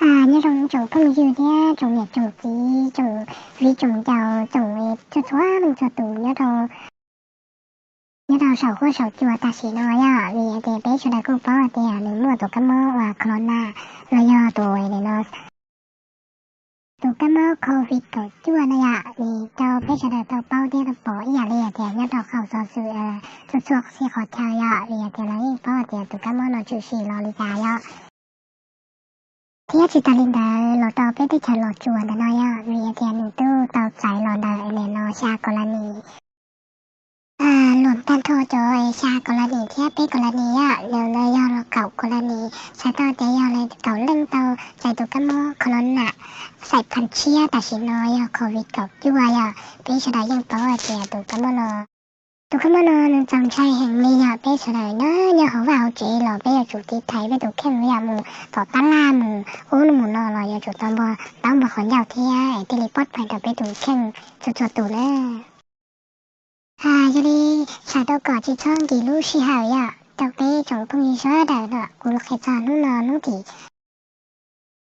Nyob zoo tsoom phooj ywg thiab tsoom niam tsoom txiv, tsoom viv tsoom ncaus, tsoom txhua txhua leej txhua tus nyob rau, nyob rau saum huab saum cua tam sim no yom, vim hais tias peb sawv daws kuj paub hais tias nws muaj tus kab mob uas corona los yog tus no, tus kab mob covid kaum cuaj no yom, vim rau peb sawv daws tau paub thiab tau pom ib yam li hais tias nyob rau qhov xov xwm txhua txhua qhov chaw yom, vim hais tias lawv yeej paub hais tias tus kab mob no tshwm sim los li cas yom. Thiab tsis tas li ntawd los rau peb teb chaws Los Tsuas ntawm no yom, vim hais tias nws twb tau txais los ntawm no xya kaum las nim. Luam tag nrho cov xya kaum las nim thiab peb kaum las nim yom, nws yog los kaum kaum las nim, txhais tau tias yog li kaum leej tau txais tus kab mob corona xaim phas tshiab tam sim no yog covid kaum cuaj yom. Peb sawv daws yeej paub hais tias tus kab mob no, tus kab mob no nws txaus ntshai heev li yom. Peb sawv daws nyob nyob hauv vaj hauv tsev los peb yuav tsum tiv thaiv peb tus kheej yom, mus tom tab laj mus ub mus no los yuav tsum tau npog taub npog qhov ncauj thiab es thiaj li pov tseg rau peb tus kheej txhua txhua tus na. Yog li, txhawm rau kom tsis txhob nkim lub sij hawm yom, rau peb tsoom phooj ywg sawv daws no, kuv los qhia txog hnub no hnub tim,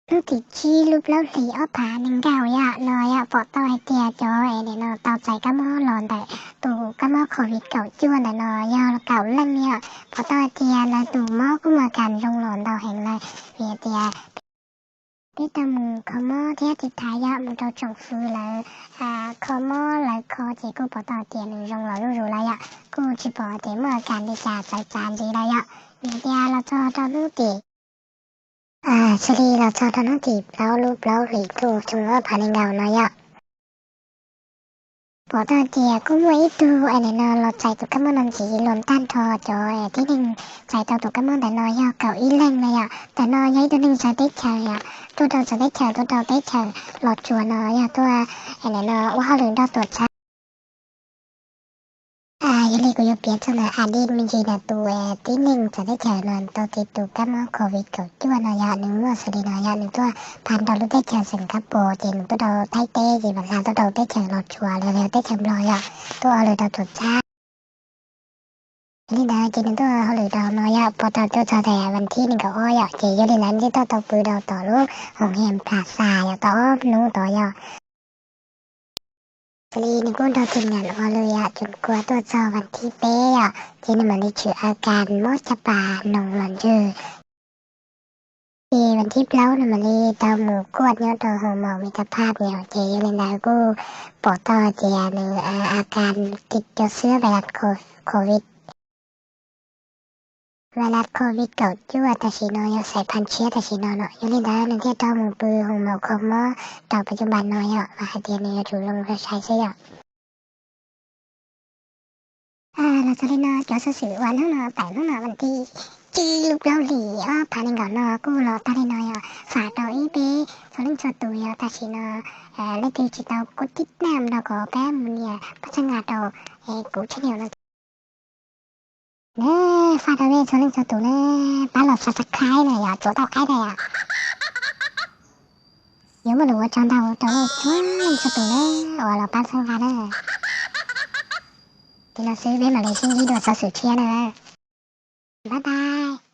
hnub tim tsib lub plaub hlis ob phav nees nkaum yom, no yom, pom tau hais tias cov es nim no tau txais kab mob los ntawm tus kab mob covid kaum cuaj ntawm no yog kaum leej yom. Pom tau hais tias lawv tus mob kuj muaj kas zoo los ntau heev lawm, vim hais tias peb tau mus kho mob thiab tiv thaiv yom, mus rau tsoom fwv lawv kho mob lawv kho ces kuj pom tau hais tias nws zoo los zuj zus lawm yom, kuj tsis pom tias muaj kas li cas txawv txav ntxiv lawm yom. Vim tias los txog rau hnub tim, xws li los txog rau hnub tim plaub lub plaub hlis ntuj xyoo ob phav nees nkaum no yom, pom tau tias kuj muaj ib tug es nim no los txais tus kab mob no ntxiv. Luam tag nrho cov tib neeg txais tau tus kab mob ntawm no yog kaum ib leeg no yom. Ntawm no yog ib tug neeg txawv teb chaws yom, tuaj rau txawv teb chaws, tuaj rau teb chaws Los Tsuas no yog tuaj es nim no ua hauj lwm nrog tuam txhab. Yog li kuv yuav piav txog ntawm Adin me ntsis ntawm tus tib neeg txawv teb chaws no tau tiv tus kab mob covid kaum cuaj no yom, nws muaj xws li no yom, nws tuaj phaj rau lub teb chaws Singapore ces nws tuaj rau Thaib teb ces mam hla tuaj rau teb chaws Los Tsuas los yog teb chaws Nplog yom, tuaj ua hauj lwm rau tuam txhab. Yog li ntawd ces nws tuaj ua hauj lwm rau no yom, pom tau tuaj txog tias vas thib nees nkaum ob yom, ces yog li ntawd nws thiaj tuaj tau pw rau tom lub Hoo Hee Plaza yom, tau ob hnub tod yom. Xws li nws kuj nrog tus nam ua lwm yom, tseem kuaj tuaj txog vas thib peb yom, ces nws mam li tshwm a kas mob caj pas noog los ntswg. Ces vas thib plaub nws mam li tau mus kuaj nyob rau hoo maum Mita Phaj yom, ces yog li ntawd kuj pom tau tias nws a kas cov xwb vais las covid, vais las covid kaum cuaj tam sim no yog xaim phas tshiab tam sim no no. Yog li ntawd nws thiaj rov mus pw hoo maum kho mob rau pas cuj pas no yom, mas hais tias nws yuav tsum zoo sai sai xwb yom. Los txog li no cov xov xwm uas hnub no tawm hnub no vas thib tsib lub plaub hlis ob phav nees nkaum no kuj los tag li no yom. Fam rau ib peb txhua leej txhua tus yog tam sim no leej twg tsis tau kuj tib naj nrog kom pab mus nias pab txhawb nqa rau kuv channel no. Ne, faj rau nej txhua leej txhua tus ne, pab los subscribe na yom, tsuav tau qaib na yom. Yuav muaj lus ua tsaug ntau rau nej txhua leej txhua tus na uas los pab txhawb nqa na. Li no xwb peb mam li sib ntsib dua xov xwm tshiab na. Bye bye.